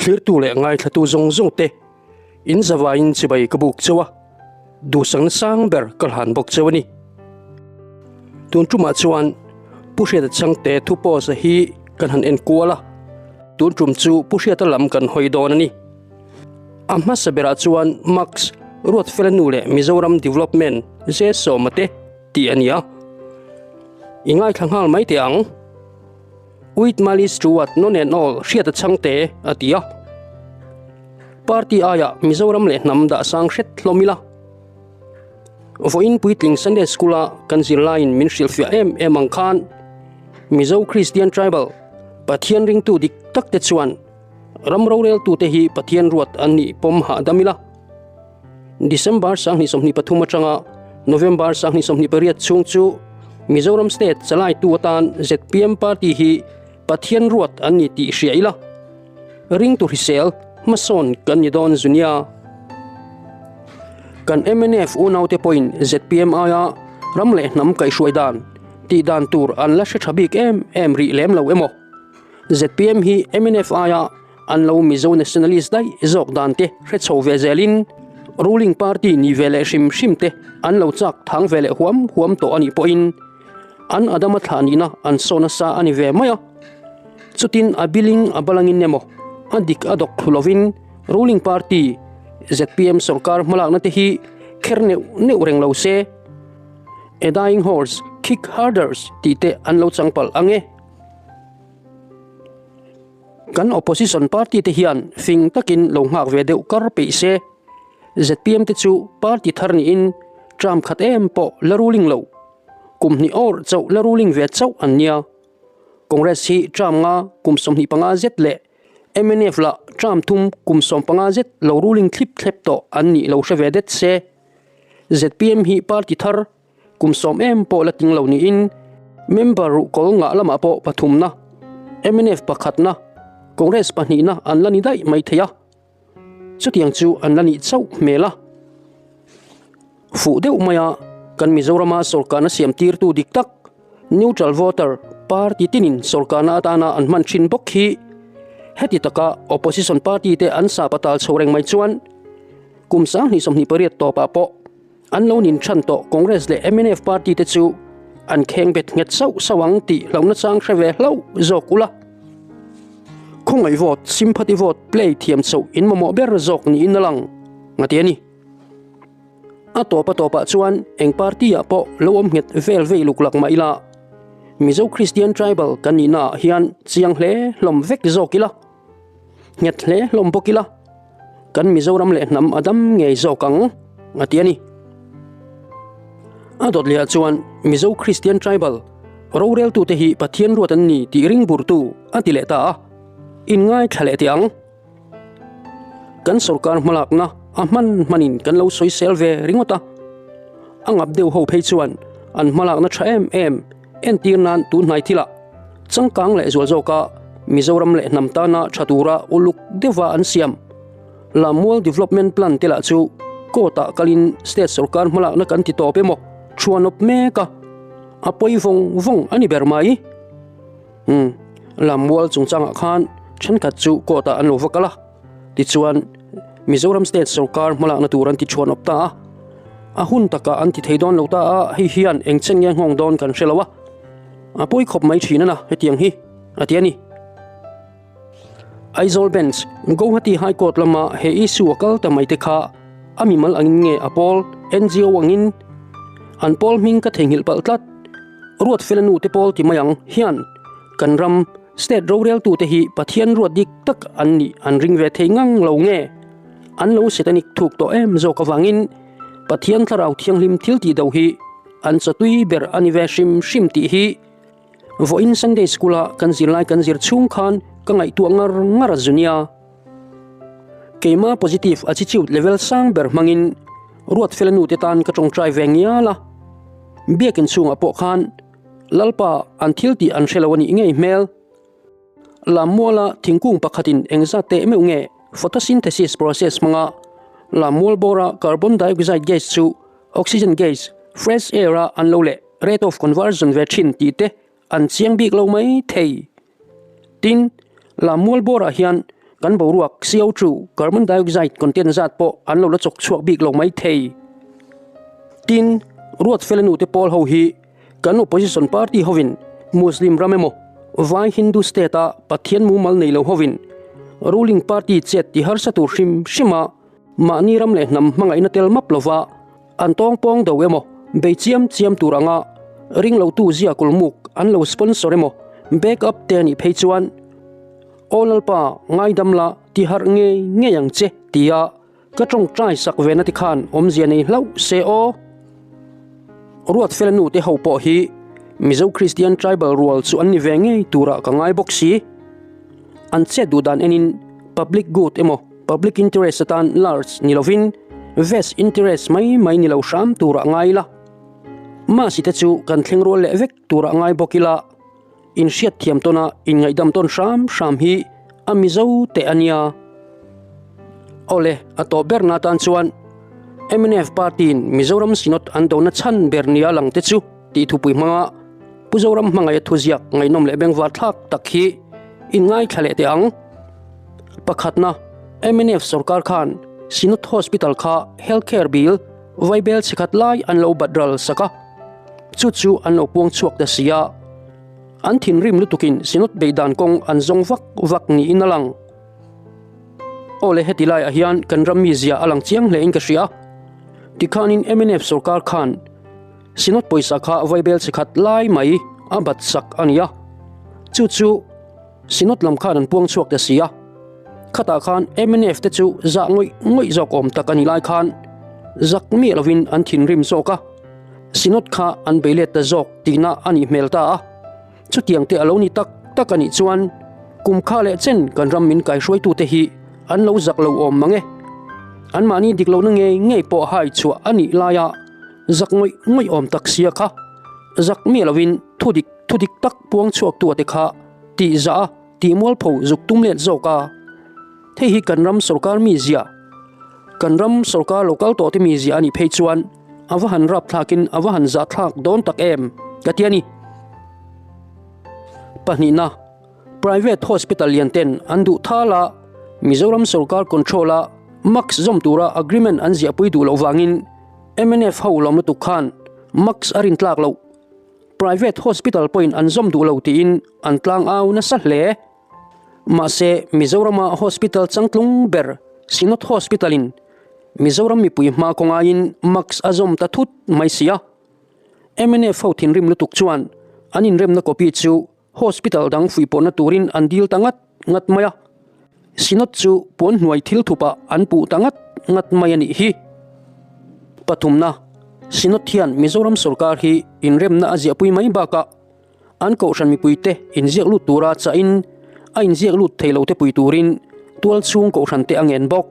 Thlirtu leh ngaithlatu zawng zawng te in zavaiin chibai ka buk cheu a, duhsakna sang ber ka hlan bawk cheu a ni. Tun tumah chuan Pu Hriata Chhangte thu post-a hi kan han en kual a, tun tum chu Pu Hriata lam kan hawi dawn a ni. A hmasa berah chuan Max Ruatfela nu leh Mizoram Development J Sawma te tih a ni a, i ngaithla nghal mai teh ang. Uit Mali Stewart no nen awl Hriata Chhangte a ti a. Party aiah Mizoram leh hnam dah sang hret hlawm ila. Vawiin puitling Sunday School-a kan zirlaiin min hrilhfiah em em ang khan Mizo Christian Tribal Pathian ringtu dik tak te chuan ram roreltute hi Pathian ruat an nih pawm hahdam ila. December 2023 atanga November 2028 chhung chu Mizoram State chalaitu atan zpm party hi Pathian ruat an ni tih hria ila, ringtu hrisel hmasawn kan ni dawn zu nia. Kan mnf unaute pawhin zpm aia ram leh hnam kaihhruai dan tih dan tur an la hre tha bik em em rih lem lo emaw? Zpm hi mnf aia An lo Mizo nationalist daih zawk dan te hre chho ve zelin ruling party ni ve leh hrim hrim te an lo chak thang ve leh huam huam tawh a nih pawhin an Adama thlah nihna an saw nasa a ni ve mai a. Chutin a biling a balangin emaw a dik a dawk thlu lovin ruling party zpm sorkar hmalakna te hi kher neuh neuh reng lo se a dying horse kick harders tih te an lo chang palh ang e. Kan opposition party te hian fing takin lo nghak ve deuh kar peih se. Zpm te chu party thar niin term khat em pawh la ruling lo. Kum hnih awr chauh la ruling ve chauh an nia. Congress hi term nga kum 25 zet leh mnf lah term thum kum 15 zet lo ruling thlip thlep tawh an nih lo hre ve det se. Zpm hi party thar Kum sawm em pawh la ting lo niin member ruhkawl ngah lamah pawh pathumna, mnf pakhatna, Congress pahnihna an la ni daih mai thei a, chutiang chu an la nih chauh hmel a. Fuh deuh maia kan Mizorama sawrkarna siam tirtu dik tak neutral voter party tinin sawrkarna atana an hman thin bawk hi heti taka opposition party te an sap atal chho reng mai chuan kum 2028 tawpah pawh An lo nin than tawh Congress leh mnf party te chu an kheng bet nghet sauh sauh ang tih hlauhna chang hre ve hlauh zawk ula. Khawngaih vote, sympathy vote play thiam chauh in mamawh ber zawk niin a lang a ti a ni. A tawp a tawpah chuan eng party ah pawh lo awm nghet vel vei luk lak mah ila Mizo Christian Tribal kan nihna ah hian chiang hle hlawm vek zawk ila. Nghet hle hlawm bawk ila, kan Mizoram leh hnam a dam ngei zawk ang, a ti a ni. A dawt lehah chuan Mizo Christian Tribal roreltute hi Pathian ruat an ni tih ring burtu a ti leh ta a, inngaithla leh teh ang. Kan sorkar hmalakna a hman hmanin kan lo sawisel ve ringawt a, a ngap deuh ho phei chuan an hmalakna tha em em Entir nan tun hnai thilah changkang leh zual zawka Mizoram leh hnam tana tha tura uluk deuhva an siam Lammual Development Plan te lah chu court-ah kalin state sorkar hmalakna kan ti tawp emaw thuanawp mek a, a pawi vawng vawng a ni ber mai. Umm, Lammual chungchangah khan thenkhat chu court-ah an lo va kal a, tichuan Mizoram state sorkar hmalakna tur an ti thuanawp ta a. A hun takah an ti thei dawn lo ta a, hei hian eng chen nge nghawng dawn kan hre lo a, a pawi khawp mai thin a na hetiang hi, a ti a ni. Aizawl Bench, Guwahati High Court lama he issue a kal ta mai te kha a mimal angin nge a pawl, NGO angin? An pawl hming ka theihnghilh palh tlat. Ruatfela nu te pawl ti mai ang hian kan ram state roreltute hi Pathian ruat dik tak an nih an ring ve thei ngang lo nge? An lo satanic thuk tawh em zawk avangin Pathian Thlarau Thianghlim thil tih do hi an chawtui ber a ni ve hrim hrim tih hi vawiin Sunday School a kan zirlai kan zir chhung khan ka ngaihtuah ngar ngar a zu nia. Keima positive attitude level sang ber hmangin Ruatfela nu te tan ka tawngtai ve ngial a, biakin chhungah pawh khan Lalpa an thil tih an hre lo a nih ngei hmel. Lammuala thingkung pakhatin engzat teh meuh nge photosynthesis process hmanga lammual bawra carbon dioxide gas chu oxygen gas, fresh air, a an lo leh rate of conversion ve thin tih te an chiang bik lo mai thei. Tin, lammual bawrah hian Kan boruak CO2, carbon dioxide, content zat pawh an lo la chawk chhuak bik lo mai thei. Tin, Ruatfela nute pawl ho hi kan opposition party hovin Muslim ram emaw Vai Hindu state a Pathian mumal nei lo hovin ruling party chet ti harsa tur hrim hrim a mahni ram leh hnam hmangaihna tel map lova an tawng pawng do emaw bei chiam chiam tur anga ring lotu zia kulmuk an lo sponsor emaw back up te anih phei chuan Aw Lalpa ngaidam la ti harh ngei ngei ang che tia Ka tawngtai sak ve na ti khan awmzia nei hlauh se aw. Ruatfela nu te ho pawh hi Mizo Kristian tribal rual chu an ni ve ngei turah ka ngai bawk si. An chet duh dan enin public good emaw public interest atan large ni lovin vest interest mai mai ni lo hram turah ngai ila. Mahsi te chu kan thleng rual leh vek turah ngai bawk ila. Inhriat thiam tawna inngaihdam tawn hram hram hi a Mizo teh a nia. Awle, a tawp ber na tan chuan mnf party-in Mizoram Synod an dona chhan ber nia lang te chu tih thupui hmanga Pu Zoram hmangaih a thuziak ngaihnawm leh bengvar thlak tak hi inngaithla leh teh ang. Pakhatna, mnf sorkar khan Synod Hospital kha Healthcare Bill vaibel chhekhat lai an lo bat ral sak a. Chu chu an lo puang chhuak ta si a, an thinrim lutukin Synod beihdan kawng an zawng vak vak niin a lang. Aw le heti laiah hian kan ram mizia a lang chiang hle in ka hria. Tikhanin mnf sorkar khan Synod pawisa kha vaibel chi khat lai mai a bat sak a ni a, chu chu Synod lam khan an puang chhuak ta si a. Khatah khan mnf te chu zah ngawih ngawih zawk awm tak a ni lai khan zak miah lovin an thinrim zawk a. Synod kha an bei let ta zawk tihna a nih hmel ta a, chutiang te a lo ni tak tak a nih chuan kum kha leh chen kan ram min kaihruaitute hi an lo zak lo awm mang e. Anmahni dik lohna ngei ngei pawh hai chhuah a nih laia zak ngawih ngawih awm tak sia kha zak miah lovin thudik thudik tak puang chhuaktua te kha tih zah a tih mualpho zuk tum let zawk a. Hei hi kan ram sorkar mizia, kan ram sorkar lo kal tawh te mizia a nih phei chuan a va han rap thlakin a va han zah thlak dawn tak em ka ti a ni. Pahnihna, Private Hospital lian ten an duh thal a, Mizoram sorkar control a mask zawm tura agreement an ziahpui duh loh vangin mnf ho lawm lutuk khan mask a rin tlak loh. Private Hospital pawhin an zawm duh lo tiin an tlang au nasa hle. Mahse, Mizorama hospital changtlung ber Synod Hospital-in Mizoram mipui hma kawngaiin mask a zawm ta thut mai si a. Mnf ho thinrim lutuk chuan an inremna copy chu hospital dang fuihpawhna turin an dil ta ngat ngat mai a. Synod chu puan hnuai thil thupah an puh ta ngat ngat mai a nih hi. Pathumna, Synod hian Mizoram sorkar hi inremna a ziahpui mai bakah An kohhran mipuite inziak lut tura chahin a inziak lut thei lote pui turin tualchhung kohhrante a ngen bawk.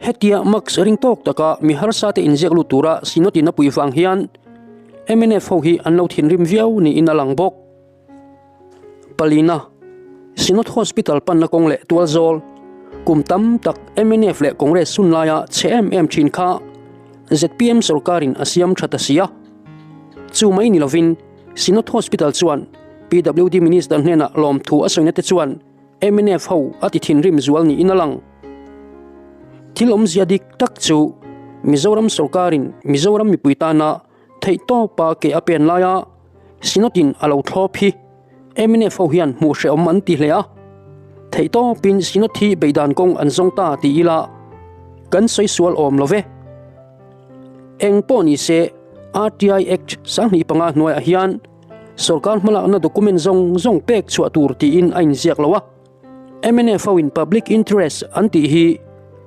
Hetia Max ring tawk taka mi harsate inziak lut tura Synod-in a pui vang hian mnf ho hi an lo thinrim viau niin a lang bawk. Palina, Synod Hospital panna kawng leh tualzawl kum tam tak mnf leh Congress hun laia chhe em em thin kha zpm sorkarin a siam tha ta si a. Chu mai ni lovin Synod Hospital chuan PWD Minister hnenah lawmthu a sawina te chuan mnf ho a ti thinrim zual niin a lang. Thil awmzia dik tak chu Mizoram sorkarin Mizoram mipui tana theihtawpa ke a pen laia Synod-in a lo thlawp hi mnf ho hian hmuh hrehawm an ti hle a. Theihtawpin Synod hi beidan kawng an zawng ta ti ila kan sawi sual awm lo ve. Eng pawh ni se, RTI Act 2005 hnuaiah hian sorkar hmalakna document zawng zawng pek chhuah tur tiin a inziak lo a. Mnf hoin public interest an tih hi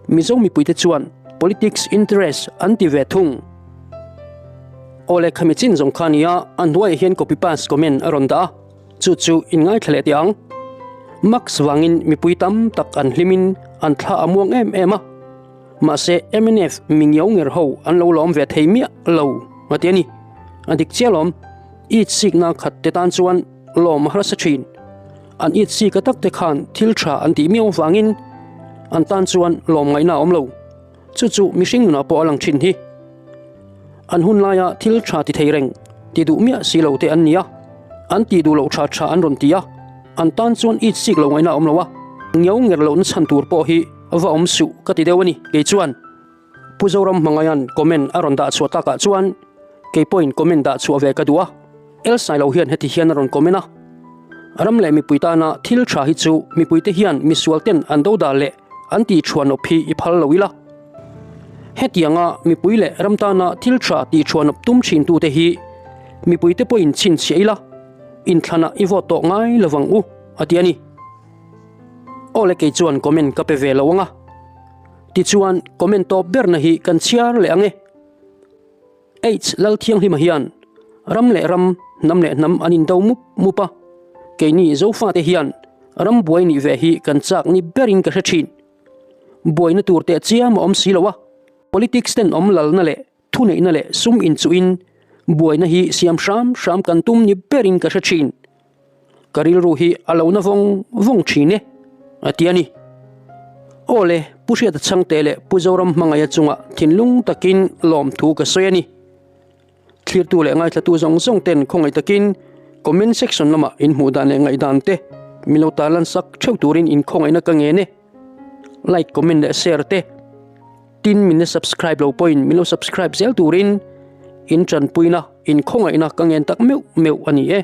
Mizo mipuite chuan politics interest an ti ve thung. Awle khami chin zawng kha nia a hnuaiah hian copy paste comment a rawn dah a, chu chu in ngaithla leh teh ang. Max vangin mipui tam tak an hlimin an thla a muang em em a. Mahse mnf mi ngiau nger ho an lo lawm ve thei miah lo a ti a ni. A dik chiah lawm, it sikna khat te tan chuan lawm a harsa thin. An it sika tak te khan thil tha an tih miau vangin an tan chuan lawm ngaihna a awm lo. Chu chu mihring nunah pawh a lang thin hi. An hun laia thil tha ti thei reng ti duh miah si lo te an ni a, an tih duh loh tha tha an rawn ti a, an tan chuan it sik lo ngaihna a awm lo a. Ngiau nger lohna chhan tur pawh hi va awm suh ka ti deuh a ni kei chuan. Pu Zoram Hmangaia'n comment a rawn dah chhuah takah chuan kei pawhin comment dah chhuah ve ka duh a, El Sailo hian heti hian a rawn comment a, Ram leh mipui tana thil tha hi chu mipuite hian misual ten an do dah leh an tih thuanawp hi i phal lo ila. Hetianga mipui leh ram tana thil tha tih thuanawp tum thintute hi mipuite pawhin chhinchhiah ila, inthlanah i vote tawh ngai lovang u, a ti a ni. Aw le kei chuan comment ka pe ve lo ang a. Tichuan comment tawp berna hi kan chhiar leh ang e. H Lalthianghlima hian ram leh ram, hnam leh hnam an indo mup mup a, keini Zofate hian ram buai nih ve hi kan chak ni berin ka hre thin. Buaina tur teh chiam a awm si lo a, politics ten awm lalna leh thuneihna leh sum inchuhin buaina hi siam hram hram kan tum ni berin ka hre thin. Ka rilru hi a lo na vawng vawng thin e, a ti a ni. Aw le, Pu Hriata Chhangte leh Pu Zoram Hmangaia chungah thinlung takin lawmthu ka sawi a ni. Thlirtu leh ngaithlatu zawng zawng ten khawngaih takin comment section lamah in hmuh dan leh ngaihdan te min lo tarlan sak theuh turin in khawngaihna ka ngen e. Like, comment leh share te. Tin min la subscribe lo pawhin min lo subscribe zel turin in tanpuina in khawngaihna ka ngen tak meuh meuh a ni e.